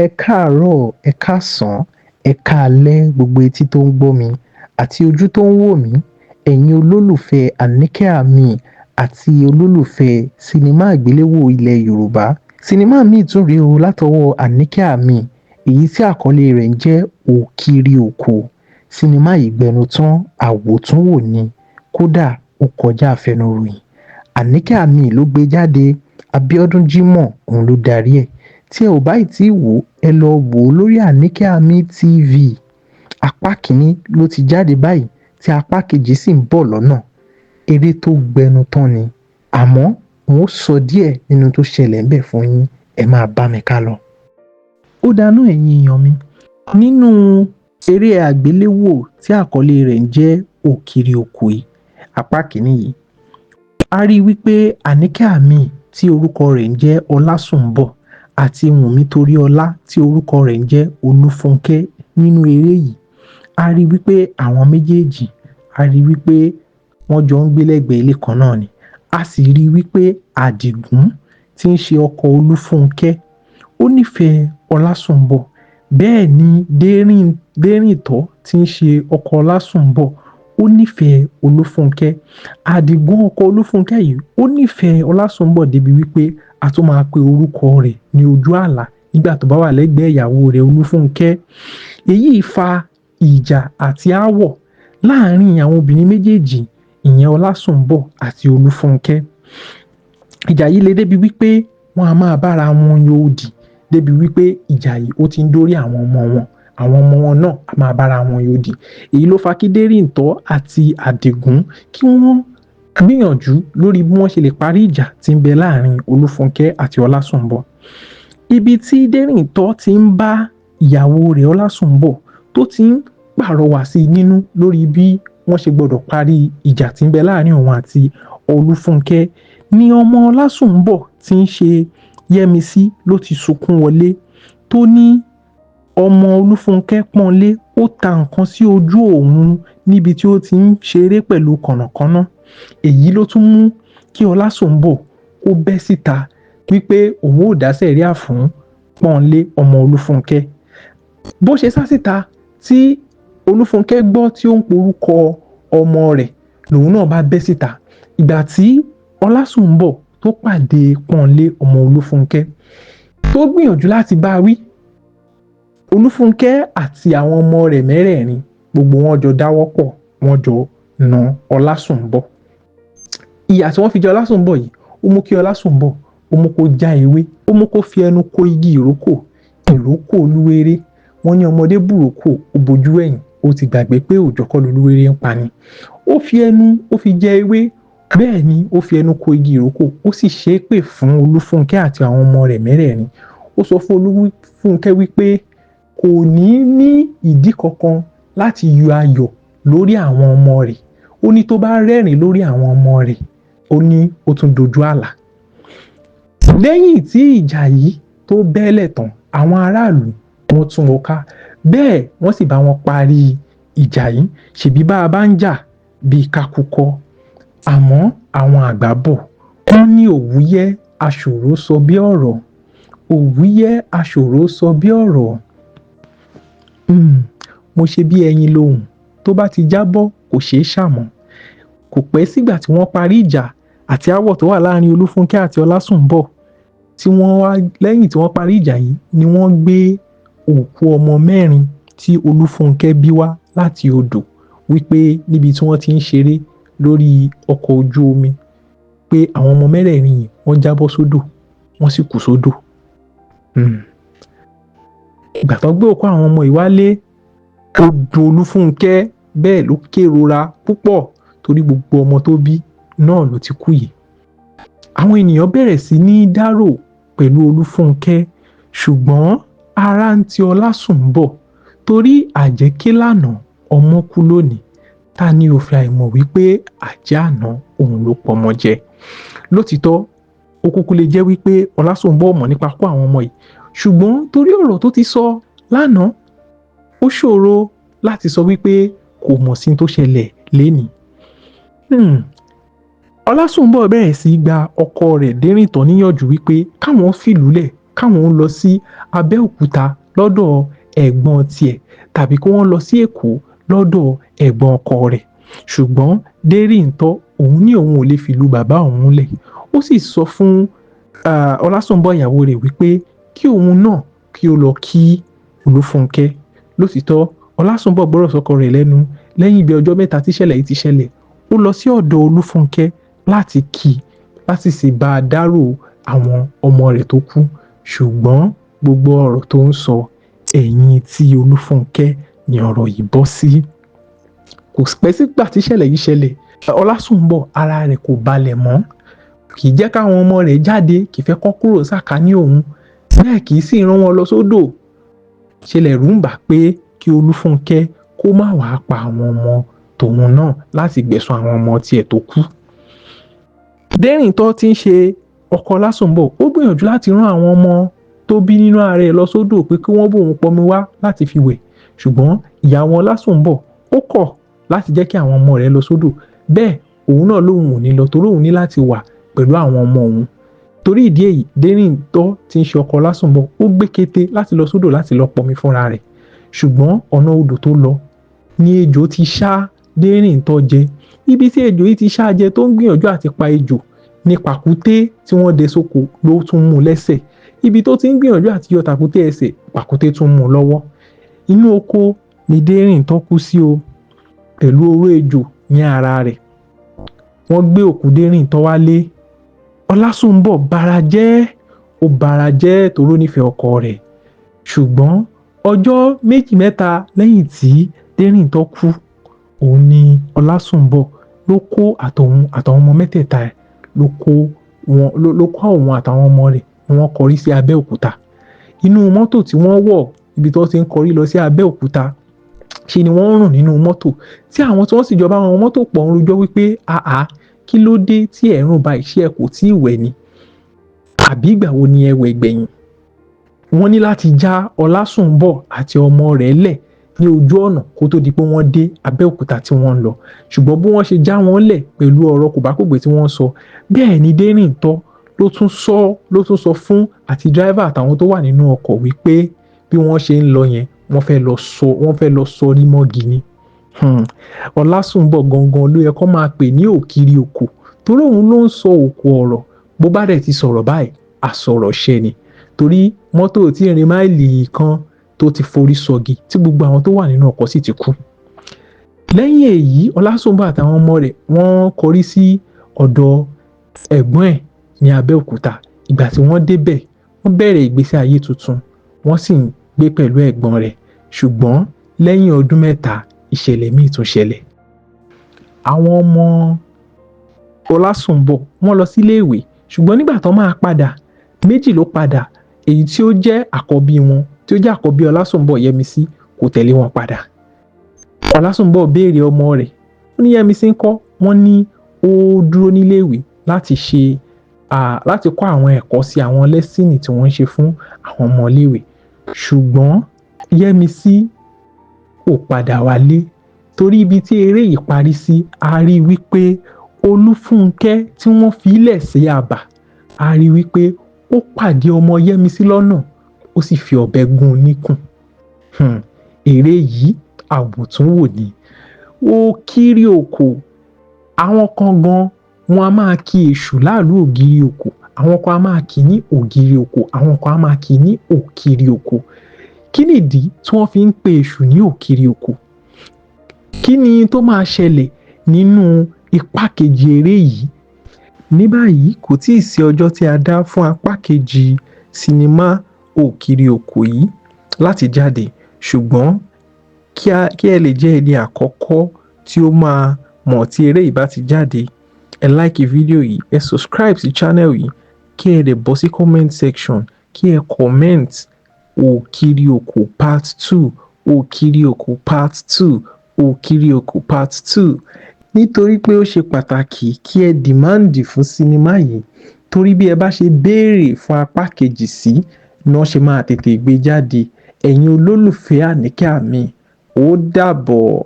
Ẹ káàárọ̀, ẹ káàsán, ẹ káalẹ́ gbogbo etí tó ń gbọ́ mi àti ojú tó ń wò mí, ẹ̀yin olólùfẹ́ Anike Ami àti olólùfẹ́ sinimá àgbéléwò ilẹ̀ Yorùbá. Sinimá míì tún rèé o látọwọ́ Anike Ami, èyí tí àkọlé rẹ̀ ń jẹ́ Òkiri Òkò. Sinimá yìí gbẹnu tán, àwòtúnwò ni, kódà ó kọjá àfẹnuròyìn. Anike Ami ló gbé jáde, Abiodun Jimoh òun ló darí ẹ̀. Tí ẹ ò bá ì tí wò ó, ẹ lọ wò ó lórí Anike Ami TV. Apá kìíní ló ti jáde báyìí tí apá kejì sì ń bọ̀ lọ́nà. Eré tó gbẹnu tán ni, àmọ́ n ó sọ díẹ̀ nínú tó ṣẹlẹ̀ ńbẹ̀ fún yín. Ẹ máa bá mi ká lọ. Ó dáná, ẹ̀yin èèyàn mi, nínú eré àgbéléwò tí àkọlé rẹ̀ ń jẹ́ Òkiri Òkò yìí, apá kìíní yìí, a rí i wípé Anike Ami tí orúkọ rẹ̀ ń jẹ́ Ọlásùnbọ̀ àti Wùnmí Toríọlá tí orúkọ rẹ̀ ń jẹ́ Olúfúnkẹ́ nínú eré yìí, a rí i wípé àwọn méjèèjì, a rí i wípé wọ́n jọ ń gbé lẹ́gbẹ̀ẹ́ ilé kan náà ni. A sì rí i wípé Àdìgún tí ń ṣe ọkọ Olúfúnkẹ́, ó nífẹ̀ẹ́ Ọlásùnbọ̀. Bẹ́ẹ̀ ni Dérìntọ́ tí ń ṣe ọkọ Ọlásùnbọ̀, ó nífẹ̀ẹ́ Olúfúnkẹ́. Àdìgún ọkọ Olúfúnkẹ́ yìí, ó nífẹ̀ẹ́ Ọlásùnbọ̀ débi wípé a tún máa pe orúkọ rẹ̀ ní ojú àlá nígbà tó bá wà lẹ́gbẹ̀ẹ́ ìyàwó rẹ̀ Olúfúnkẹ́. Èyí fa ìjà àti aáwọ̀ láàárín àwọn obìnrin méjèèjì, ìyẹn Ọlásùnbọ̀ àti Olúfúnkẹ́. Ìjà yìí le débi wípé wọ́n a máa bára wọn yan odì, débi wípé ìjà yìí ó ti ń dórí àwọn ọmọ wọn. Àwọn ọmọ wọn náà a máa bára wọn yan odì. Èyí ló fa kí Dérìntọ́ àti Àdìgún kí wọ́n gbìyànjú lórí bí wọ́n ṣe lè parí ìjà tí ń bẹ láàrin Olúfúnkẹ́ àti Ọlásùnbọ̀. Ibi tí Dérìntọ́ ti ń bá ìyàwó rẹ̀ Ọlásùnbọ̀ tó ti ń pàrọwà sí i nínú lórí bí wọ́n ṣe gbọ́dọ̀ parí ìjà tí ń bẹ láàrin òun àti Olúfúnkẹ́ ní ọmọ Ọlásùnbọ̀ tí ń ṣe Yẹ́misí ló ti sunkún wọlé, tó ní ọmọ Olúfúnkẹ́ pọ́nlé, ó ta nǹkan sí ojú òun níbi tí ó ti ń ṣeré pẹ̀lú kànnàkànnà. Èyí ló tún mú kí Ọlásùnbọ̀ kó bẹ́ síta wípé òun ò dá sẹ̀ríà fún Pọ́nlé ọmọ Olúfúnkẹ́. Bó ṣe sá síta tí Olúfúnkẹ́ gbọ́ tí ó ń porúkọ ọmọ rẹ̀, lòun náà bá bẹ́ síta. Ìgbà tí Ọlásùnbọ̀ tó pàdé Pọ́nlé ọmọ Olúfúnkẹ́ tó gbìyànjú láti bá wí, Olúfúnkẹ́ àti àwọn ọmọ rẹ̀ mẹ́rẹ̀ẹ̀rin gbogbo wọn jọ dáwọ́ pọ̀, wọ́n jọ na Ọlásùnbọ̀. Ìyà tí wọ́n fi jẹ Ọlásùnbọ̀ yìí, ó mú kí Ọlásùnbọ̀, ó mú kó já ewé, ó mú kó fi ẹnu kó igi ìrókò, ìrókò olúwéré. Wọ́n ní ọmọdé bùrókò, ó bojú ẹ̀yìn, ó ti gbàgbé pé òòjọ́ kọ́ lolúwéré ń pa ni. Ó fi ẹnu, ó fi jẹ ewé, bẹ́ẹ̀ ni ó fi ẹnu kó igi ìrókò, ó sì ṣépè fún Olúfúnkẹ́ àti àwọn ọmọ rẹ̀ mẹ́rẹ̀ẹ̀rin. Ó sọ fún Olúfúnkẹ́ wípé kò ní ní ìdí kankan láti yọ ayọ̀ lórí àwọn ọmọ rẹ̀. Ó ní tó bá rẹ́rìn lórí àwọn ọmọ rẹ̀, ó ní ó tún dojú àlà. Lẹ́yìn tí ìjà yìí tó bẹ́lẹ̀ tán, àwọn aráàlú wọ́n tún wọn ká, bẹ́ẹ̀ wọ́n sì bá wọn parí ìjà yìí. Ṣèbí bá a bá ń jà bíi kakúkọ, àmọ́ àwọn àgbà bọ̀, wọ́n ní òwúyẹ́ aṣòro sọ bí ọ̀rọ̀, òwúyẹ́ aṣòro sọ bí ọ̀rọ̀. Mo ṣe bí ẹyin lohùn, tó bá ti jábọ́ kò ṣeé ṣàmọ̀. Kò pẹ́ sígbà tí wọ́n parí ìjà àti aáwọ̀ tó wà láàrin Olúfúnkẹ́ àti Ọlásùnbọ̀, tí wọ́n wá lẹ́yìn tí wọ́n parí ìjà yìí ni wọ́n gbé òkú ọmọ mẹ́rin tí Olúfúnkẹ́ bí wá láti odò, wípé níbi tí wọ́n ti ń ṣeré lórí ọkọ̀ ojú omi, pé àwọn ọmọ mẹ́rẹ̀ẹ̀rin yìí wọ́n jábọ́ sódò, wọ́n sì kú sódò. Ìgbà tó gbé òkú àwọn ọmọ yìí wálé, ó dùn Olúfúnkẹ́, bẹ́ẹ̀ ló kérora púpọ̀ torí gbogbo ọmọ tó bí náà ló ti kú yìí. Àwọn ènìyàn bẹ̀rẹ̀ sí ní dárò pẹ̀lú Olúfúnkẹ́, ṣùgbọ́n ara ń ti Ọlásùnbọ̀ torí àjẹ́ ké lánàá, ọmọ kú lónìí. Ta ni ò fi àìmọ̀ wípé àjẹ́ àná òun ló pọmọ jẹ? Lótìtọ́, ó kúkú lè jẹ́ wípé Ọlásùnbọ̀ mọ̀ nípa kú àwọn ọmọ yìí, ṣùgbọ́n torí ọ̀rọ̀ tó ti sọ lánàá, ó ṣòro láti sọ wípé kò mọ̀ sí tó ṣẹlẹ̀ lénìí. Ọlásùnbọ̀ bẹ̀rẹ̀ sí í gba ọkọ rẹ̀ Dérìntọ́ níyànjú wípé káwọn fìlú lẹ̀ káwọn ó lọ sí Abẹ́òkúta lọ́dọ̀ ẹ̀gbọ́n tiẹ̀ tàbí kí wọ́n lọ sí Èkó lọ́dọ̀ ẹ̀gbọ́n ọkọ rẹ̀. Ṣùgbọ́n Dérìntọ́ òun ní òun ò lè fìlú bàbá òun lẹ̀. Ó sì sọ fún Ọlásùnbọ̀ ìyàwó rẹ̀ wípé kí òun náà kí ó lọ kí Olúfúnkẹ́. Lótìtọ́, Ọlásùnbọ̀ gbọ́rọ̀ sọ́kọ rẹ̀ lẹ́nu. Lẹ́yìn bí ọjọ́ 3 tí ìṣẹ̀lẹ̀ yìí ti ṣẹlẹ̀, ó lọ sí ọ̀dọ̀ Olúfúnkẹ́ láti kí, láti sì bá a dárò àwọn ọmọ rẹ̀ tó kú. Ṣùgbọ́n gbogbo ọ̀rọ̀ tó ń sọ, ẹ̀yìn tí Olúfúnkẹ́ ni ọ̀rọ̀ yìí bọ́ sí. Kò pẹ́ sígbà tí ìṣẹ̀lẹ̀ yìí ṣẹlẹ̀, Ọlásùnbọ̀ ara rẹ̀ kò balẹ̀ mọ́. Kì í jẹ́ káwọn ọmọ rẹ̀ jáde, kì í fẹ́ kọ́ kúrò sàkání òun, bẹ́ẹ̀ kì í sì rán wọn lọ sódò. Ṣe lẹ̀rù ń bà pé kí Olúfúnkẹ́ kó má wàá pa àwọn ọmọ tòun náà láti gbẹ̀san àwọn ọmọ tiẹ̀ tó kú. Dérìntọ́ tí ń ṣe ọkọ Ọlásùnbọ̀, ó gbìyànjú láti rán àwọn ọmọ tó bí nínú ara ẹ̀ lọ sódò pé kí wọ́n bóun pọnmi wá láti fi wẹ̀. Ṣùgbọ́n ìyàwó Ọlásùnbọ̀ ó kọ̀ láti jẹ́ kí àwọn ọmọ rẹ̀ lọ sódò. Bẹ́ẹ̀ òun náà lóun ò ní lọ torí òun ní láti wà pẹ̀lú àwọn ọmọ òun. Torí ìdí èyí, Dérìntọ́ tí ń ṣe ọkọ Ọlásùnbọ̀ ó gbé kété láti lọ sódò láti lọ pọnmi fúnra rẹ̀. Ṣùgbọ́n ọ̀nà odò tó lọ ní ejò ti ṣá Dérìntọ́ jẹ. Ibi tí ejò yìí ti ṣá jẹ tó ń gbìyànjú àti pa ejò ní pàkúté tí wọ́n dẹ sóko ló tún mú lẹ́sẹ̀. Ibi tó ti ń gbìyànjú àti yọ tàkúté ẹsẹ̀, pàkúté tún mú lọ́wọ́. Inú oko ni Dérìntọ́ kú sí o, pẹ̀lú oró ejò ní ara rẹ̀. Wọ́n gbé òkú Dérìntọ́ wálé. Ọlásùnbọ̀ bara jẹ́, ó bara jẹ́ torí ó nífẹ̀ẹ́ ọkọ rẹ̀. Ṣùgbọ́n ọjọ́ 2-3 lẹ́yìn tí Dérìntọ́ kú, òun ni Ọlásùnbọ̀ ló kó àtòun àtàwọn ọmọ mẹ́tẹ̀ẹ̀ta ẹ̀ ló kó wọn, ló kó òun àtàwọn ọmọ rẹ̀ ni wọ́n kọrí sí Abẹ́òkúta. Inú mọ́tò tí wọ́n wọ̀ ibi tí wọ́n ti ń kọrí lọ sí Abẹ́òkúta, ṣe ni wọ́n ń rùn nínú mọ́tò tí àwọn tí wọ́n sì jọba àwọn mọ́tò pọ̀ ń rojọ́ wípé àá, kí ló dé tí ẹ̀ ń rùn báyìí, ṣé ẹ kò tí ì wẹ̀ ni? Àbí ìgbà wo ni ẹ wẹ̀ gbẹ̀yìn? Wọ́n ní láti já Ọlásùnbọ̀ àti ọmọ rẹ̀ lẹ̀ ní ojú ọ̀nà kó tó di pé wọ́n dé Abẹ́òkúta tí wọ́n ń lọ. Ṣùgbọ́n bí wọ́n ṣe já wọn lẹ̀ pẹ̀lú ọ̀rọ̀ kòbákògbé tí wọ́n sọ, bẹ́ẹ̀ ni Dérìntọ́ ló tún sọ fún àti dráìvà àtàwọn tó wà nínú ọkọ̀ wípé bí wọ́n ṣe ń lọ yẹn, wọ́n fẹ́ lọ sọrí mọ́gi ni. Ọlásùnbọ̀ gangan ló yẹ kó máa pè ní òkiri òkò, torí òun ló ń sọ òkò ọ̀rọ̀. Bó bá dẹ̀ ti sọ̀rọ̀ báyìí, àsọ̀rọ̀ ṣẹ ni. Torí mọ́tò tí ìrìn máìlì kan tó ti forí sọgi tí gbogbo àwọn tó wà nínú ọkọ̀ sì ti kú. Lẹ́yìn èyí, Ọlásùnbọ̀ àtàwọn ọmọ rẹ̀ wọ́n kọrí sí ọ̀dọ̀ ẹ̀gbọ́n ẹ̀ ní Abẹ́òkúta. Ìgbà tí wọ́n débẹ̀, wọ́n bẹ̀rẹ̀ ìgbésí ayé tuntun, wọ́n sì ń gbé pẹ̀lú ẹ̀gbọ́n rẹ̀. Ṣùgbọ́n lẹ́yìn ọdún 3, ìṣẹ̀lẹ̀ míì tún ṣẹlẹ̀. Àwọn ọmọ Ọlásùnbọ̀ wọ́n lọ sílé ìwé, ṣùgbọ́n nígbà tó máa padà, 2 ló padà. Èyí tí ó jẹ́ àkọ́bí wọn, tí ó jẹ́ àkọ́bí Ọlásùnbọ̀, Yẹ́misí, kò tẹ̀lé wọn padà. Ọlásùnbọ̀ béèrè ọmọ rẹ̀, ó ní Yẹ́misí ńkọ́? Wọ́n ní ó dúró nílé ìwé láti ṣe, láti kọ́ àwọn ẹ̀kọ́ sí àwọn lẹ́sìnì tí wọ́n ń ṣe fún àwọn ọmọ iléèwé. Ṣùgbọ́n Yẹ́misí kò padà wálé torí ibi tí eré yìí parí sí, a rí wípé Olúfúnkẹ́ tí wọ́n fi lẹ̀ sí àbà, a rí wípé ó pàdé ọmọ Yẹ́misí lọ́nà, ó sì fi ọ̀bẹ gún un níkùn. Eré yìí àwòtúnwò ni. Òkiri òkò, àwọn kan gan wọn a máa kí èṣù láàlú ògiri òkò, àwọn kan a máa kí ní ògiri òkò, àwọn kan a máa kí ní òkiri òkò. Kí nìdí tí wọ́n fi ń pe èṣù ní òkiri òkò? Kí ni tó máa ṣẹlẹ̀ nínú ipá kejì eré yìí? Ní báyìí, kò tíì sí ọjọ́ tí a dá fún apá kejì sinimá Òkiri Òkò yìí láti jáde, ṣùgbọ́n kí ẹ lè jẹ́ ẹni àkọ́kọ́ tí ó máa mọ̀ tí eré yìí bá ti jáde, ẹ like fídíò yìí, ẹ subscribe sí channel yìí, kí ẹ dẹ̀ bọ́ sí comment section, kí ẹ comment Òkiri Òkò part 2, Òkiri Òkò part 2, Òkiri Òkò part 2. Nítorí pé ó ṣe pàtàkì kí ẹ dìmáàndì fún sinimá yìí, torí bí ẹ bá ṣe béèrè fún apá kejì sí ni wọ́n ṣe máa tètè gbé jáde. Ẹ̀yin olólùfẹ́ Àníkẹ́ Àmì, ó dàbọ̀.